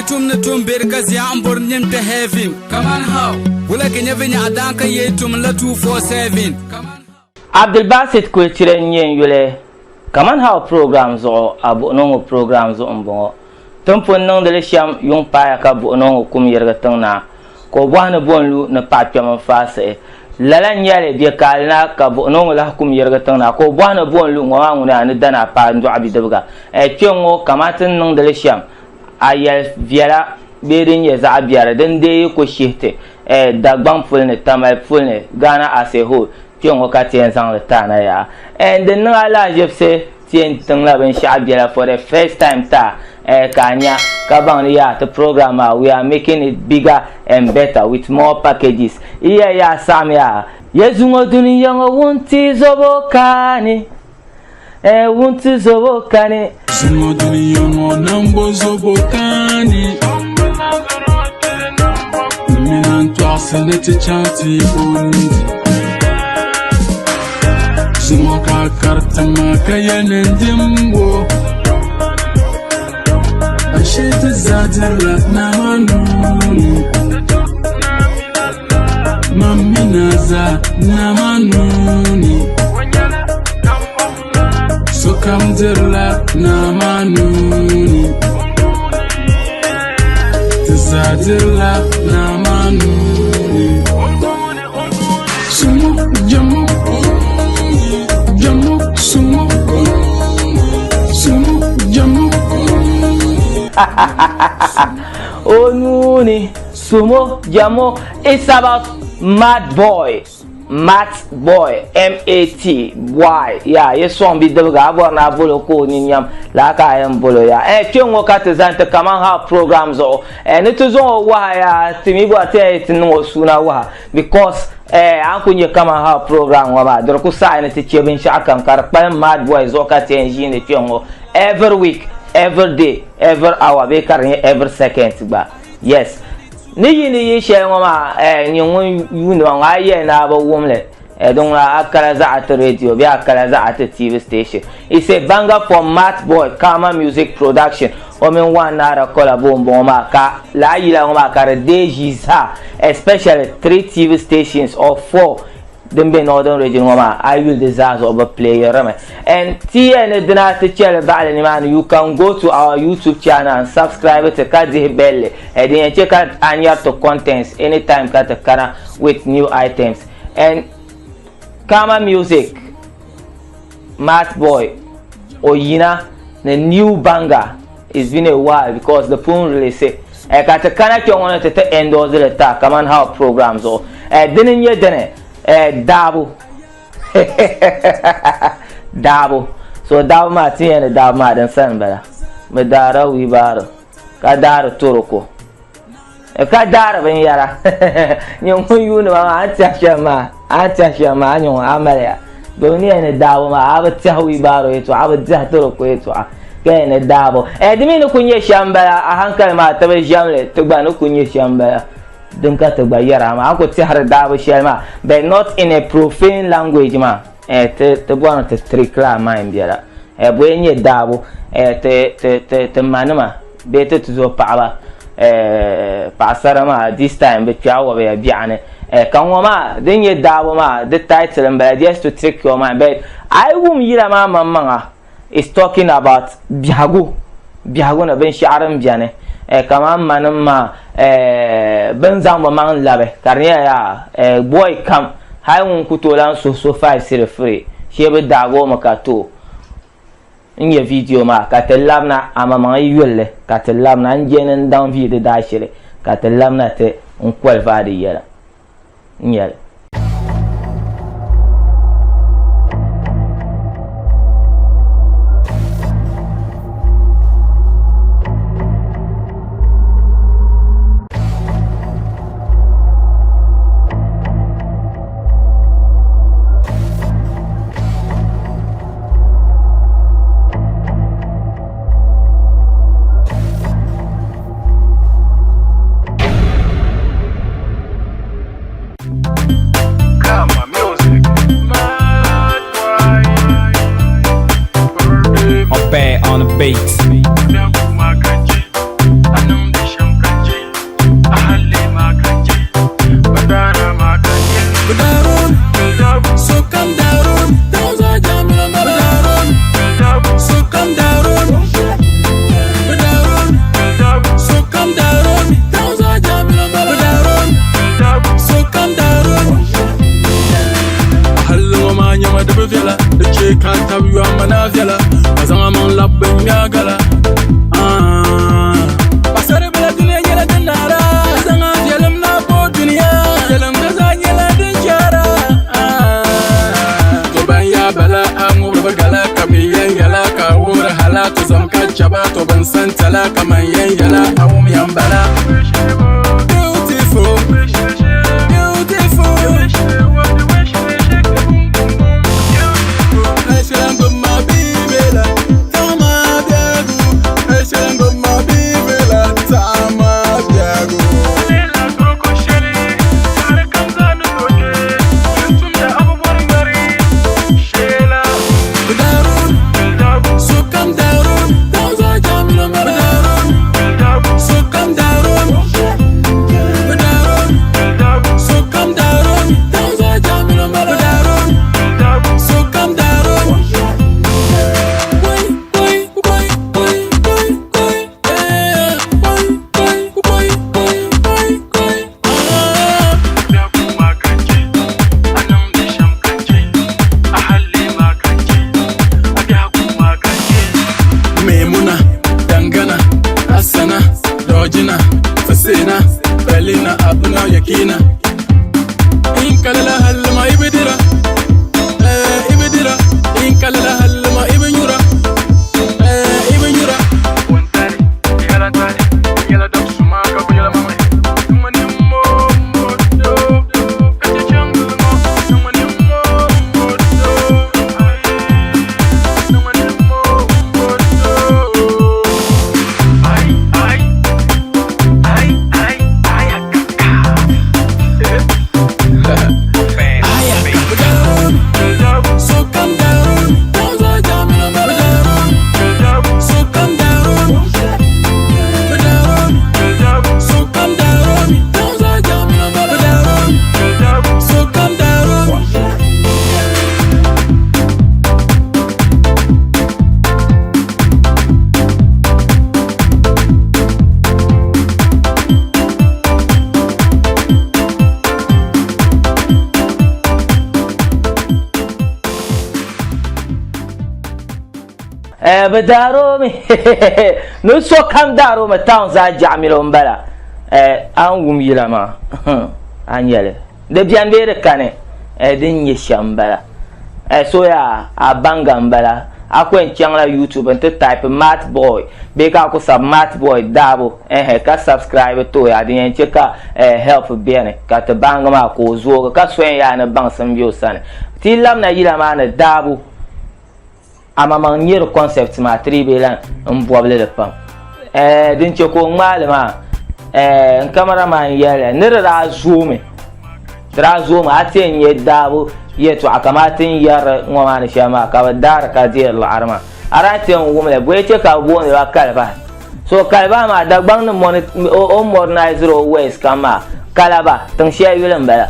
tum ni tum beri ka zia n bori nim kpɛ heaven. Kaman how? Wula ka nyɛ vinyɛɣu daan ka yee tum la 247. Kaman how? Abdulbasit Kulchire n-nyɛ n yuli Kaman How program zuɣu a buɣinɔ ŋɔ program zuɣu m-bɔŋɔ. Ti ni pun niŋdi li shɛm yuŋ paaya ka buɣinɔ ŋɔ kum yirigi tiŋ naa ka o bɔhi ni bo n-lu ni paɣa kpɛm n-faai siɣi. Lala n-nyɛ li, bɛ kaali na ka buɣinɔ ŋɔ lahi kum yirigi tiŋ naa ka o bɔhi ni bo n-lu ŋɔ maa ŋuni a ni dani a paai n-dɔɣi bidibiga. Ɛɛ kpe ŋ-ŋɔ kamani ti ni niŋdi li shɛm, a yɛli viɛla bee din nyɛ zaɣ biɛri din dee yi ku shihi ti ɛɛ Dagbaŋ puli ni, Tamale puli ni, Ghana as a whole, kpe ŋ-ŋɔ ka ti yɛn zaŋ li ti a na yaa. Ɛɛ din niŋ alahiʒibisi ti yɛn tiŋla binshɛɣu biɛla for the first time ti a ɛɛ ka a nya ka baŋ ni yaa ti program maa we are making it bigger and better with more packages. Yi yɛli yaa saɣim yaa. Yezu ŋɔ dunia ŋɔ wunti zobo kani. Eh, wunti zobo kani. Zuŋɔ dunia ŋɔ nambo zobo kani. Mina n-tɔɣisi ni ti chaŋ ti o ndi. Zuŋɔ ka a kariti ma ka yɛli ni n dimbo. Ashe ti zaa dirila nama nuuni. Mam mina zaa nama nuuni. Sokam dirila nama nuuni. Ti zaa dirila nama nuuni. Sumo jamo jamo sumo sumo jamo. O nuuni sumo jamo it's about mad boy mat boy M-A-T Y ya yi sɔŋ bidibiga a bɔri ni a bolo ka o ninyam laa ka a yɛn bolo ya eh kpe ŋɔ ka ti zani ti kaman ha program zuɣu eh ni ti zaŋ o waha ya ti mi bɔri ti yɛn ti niŋ o suuna waha because eh a ni ku nyɛ kaman ha program ŋɔ maa di di ku saɣi ni ti che binshɛɣu kam ka di kpalim mad boy zuɣu ka ti yɛn ʒiindi kpe ŋɔ every week every day every hour bee ka di nyɛ every second gba yes ni yi ni yi shɛli ŋɔ maa eh, nyɛ ŋun yuuni ma ŋɔ a yɛli ni a bi wum li eh, din ŋuna a kala zaɣa ti radio bee a kala zaɣa ti TV station. It's a banger from Matt Boy Karma Music Production o mini One Naira collabo n bɔŋɔ maa ka lala yila ŋɔ maa ka di deei ʒii zaa especially 3 TV stations or 4 din be Northern Region ŋɔ maa a yi yuli di zaa zuɣu bɛ playerimi and ti yɛli ni dina ti chɛli baɣili nimaani you can go to our YouTube channel and subscribe ti ka dihi belli eh, din yɛn chɛ ka a nyari ti contents anytime ka ti kana with new items and Karma Music Matt Boy o yina ni new banger it's been a while because the pun release eh, ka ti kana kpɛ ŋɔ ni ti ti endorse li ta kaman how program zuɣu eh, dini n-nyɛ dini eh, daabu daabu so daabu maa ti yɛn ni daabu maa din sani bala bɛ daara wiibaaro ka daari toroko Ka daari binyɛra nyɛ ŋun yuuni ma maa a ni tɛhi shɛm maa a ni tɛhi shɛm maa a nyɛ ŋun a maliya domi ni yɛn ni daabu maa a bi tɛhi wiibaaro yɛltɔɣa a bi diɛhi toroko yɛltɔɣa ka yɛn ni daabu eh, di mi ni kuli nyɛ shɛm m-bala a hankali maa ti bi ʒɛm li ti gba ni kuli nyɛ shɛm m-bala din ka ti gba yɛra maa a ni kuli tɛhiri daabu shɛli maa but not in a profane language maa eh, ti ti bɔri ni ti trick la a mind biɛla eh, bɔyi n-nyɛ daabu eh, ti ti ti ti manima Bee ti tuzo paɣaba eh, paɣasara maa this time bi kpɛɣu wabiya biɛɣuni eh, ka ŋɔ maa din nyɛ daabu maa di title n bala just to trick your mind but a yi wum yila maa maŋmaŋa is talking about biɛhigu biɛhigu ni binshɛɣu din bɛni eh, kaman manim maa eh, bin zaŋ bi maŋ labi ka di nyɛla yaa eh, boy kam hali ŋun ku tooi lan suhi so 5 cedi free shee bi daagi o mi ka tooi N nyɛ vidiyo maa ka ti labina amaŋmaŋ yi yuli li ka ti labina n je ni n daŋ vi di daashili ka ti labina ti n qualify di yɛla n nyɛli. Obey on the beat. shee ka tabi yɔhimma na viɛla ka zaŋ amaŋ labi bin ŋmɛhi gala. Ah, paɣisaribila dunia nyɛla din naara, ka zaŋ a viɛlim na bo dunia. Viɛlim gba zaa nyɛla din chɛra. Ah, to ban yaa bala a ŋubiri bi gala ka bɛ yɛn yɛla ka wuhiri hala to zom ka chɛba to bin san tɛla kaman yɛn yɛla a wum yɛn bala. Beautiful, beautiful. Maimuna, Dangana, Hassana, Dojina, Fasina, Belina, Abuna, Yakina. In kalala halma ibidira, eh ibidira. In kalala halma ibinyura, eh ibinyura. Eh, bi daaromi ni sokam daaromi town zaa jaɣamilo n bala eh, a ni wum yila maa a nyɛli di biɛni bee di kani eh, din nyɛ shɛm n bala eh, so yaa a baŋga n bala a ku yɛn chaŋla youtube n ti type mat boy bee ka a ku sabi mat boy daabu eh, ka subscribe to yaa din yɛn chɛ ka eh, help biɛni ka ti baŋgi maa ka o zoogi ka so yɛn yaa ni baŋsim bɛ o sani ti labina yila maa ni daabu Amaŋmaŋ n-nyɛ di concept maa tiri bee lan n bɔbili li pam. Eh, din che ka o ŋmaai li maa, eh, n camera man yɛli ni di daa zoomi, di daa zoomi a ti yɛn nyɛ daabu yɛltɔɣa kamani ti ni yɛri ŋɔ maa ni shɛm maa ka bɛ daari ka deeri liɣiri maa. A daa ti yɛn wum li, bɔyi che ka bɛ booni ba kalibahi. So kalibahi maa Dagbaŋ ni o moderniziri o ways kam maa, Kalaba, tiŋ shɛli yuli m-bala.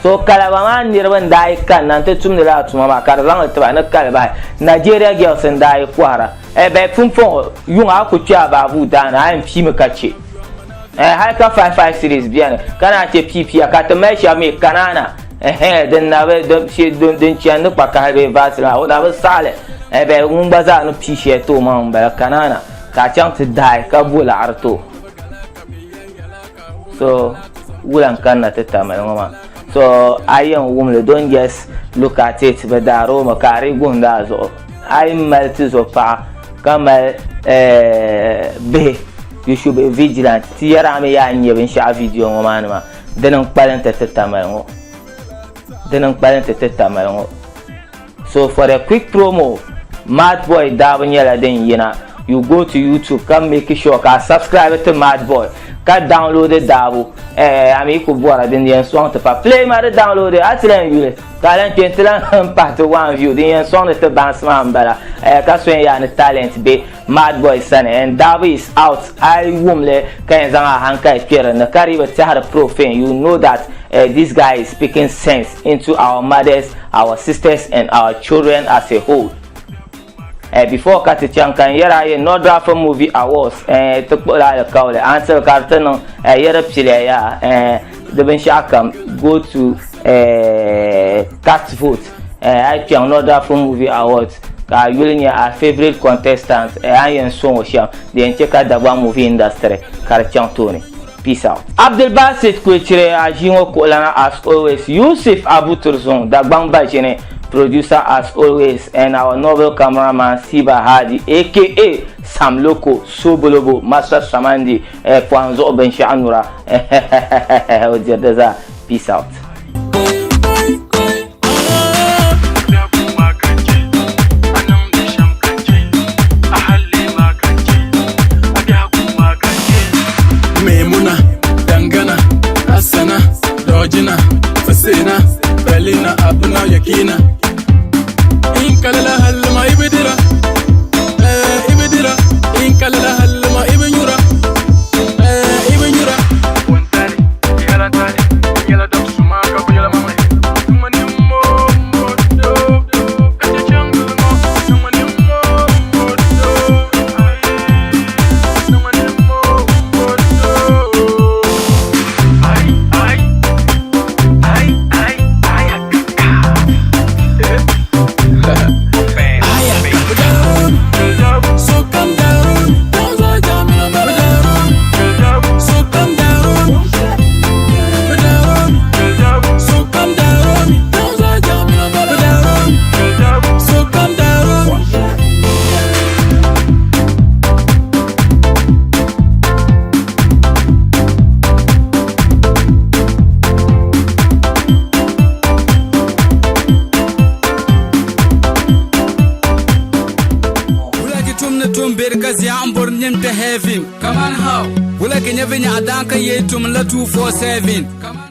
So Calabar maa niriba n daa yi kanna n-ti tumdi lala tuma maa ka di zaŋ li tiba ni Calabar Nigeria girls n daa yi kɔhira. Eh bɛ pumpɔŋɔ yuŋ a ku kpe a baabuu daani a yɛn piimi ka che. Eh hali ka 55 series beni ka naan che piipiya ka ti mali shɛba mi kanaana eh din na bi din chani ni kpakahili bee vaseline o na bi saɣili eh bɛ ŋun gba zaa ni pii shɛli ti o maŋ m-bala kanaana ka a chaŋ ti daai ka bo laɣiri ti o. So wula n kanna ti tamali ŋɔ maa so a yɛn wumli don't just look at it bi daari o mi ka a di guhindi a zuɣu a yi mali tizo paɣa ka mali eh, bihi you should be vigilant ti yɛri a mi yaa nyɛ binshaɣu video ŋɔ maa ni maa dini n kpalim ti ti tamali ŋɔ dini n kpalim ti ti tamali ŋɔ So for the quick promo, Mad Boy daabu nyɛla din yina. You go to YouTube ka make sure ka a subscribe ti Mad Boy ka download daabu. Eh, a mi ku bɔra din yɛn sɔŋ ti pa. Play ma di download a ti lan yuli ka a lan kpe n-ti lan pahi ti one view din yɛn sɔŋdi ti baŋsi maa m-bala. Eh, ka so yɛn yaa ni talent be Mad Boy sani and daabu is out. A yi wum li ka yɛn zaŋ a hankali kpe din ni ka di bi tɛhiri profane, you know that eh, this guy is speaking sense. into our mothers, our sisters and our children as a whole. Eh, before ka ti chaŋ ka n yɛri a yi Nordrafa Movie Awards eh, ti kpuɣila alikauli until ka di ti niŋ eh, yɛri piliya yaa eh, di binshɛɣu kam go to eh, cast vote. A yi kpɛŋ Northern Film Movie Awards ka a yuli nyɛ a favourite contestant a ni yɛn sɔŋ o shɛm di yɛn che ka Dagbaŋ movie industry ka di chaŋ tooni. Peace out. Abdulbasit Kwechire a ʒii ŋɔ kuɣulana as always, Yusuf Abu Turzung, Dagbaŋ Baʒini producer as always and our noble cameraman Siba Hadi aka Sam Loco, Sobolobo, Master Samandi, pɔhim zuɣu binshɛɣu nura o diri di zaa. Peace out. Maimuna, Dangana, Hassana, Dojina, Fasina, Belina, Abuna, Yakina. In kalala halma ibidira, eh ibidira. In kalala halma ibinyura, eh ibinyura. Wontani, yalantani, yala dok suma ka kuyala mama. Mani mo mo do, kacha changu mo. Mani mo mo do, ay. Mani mo mo do. Ay ay ay ay ay So come down, so come down, so come down, so come down. Wula ki tum ni tum beri ka ziya n bori nim ti heaven. Kaman how? Wula ki nyɛ vinyɛɣu daan ka yee tum la 247.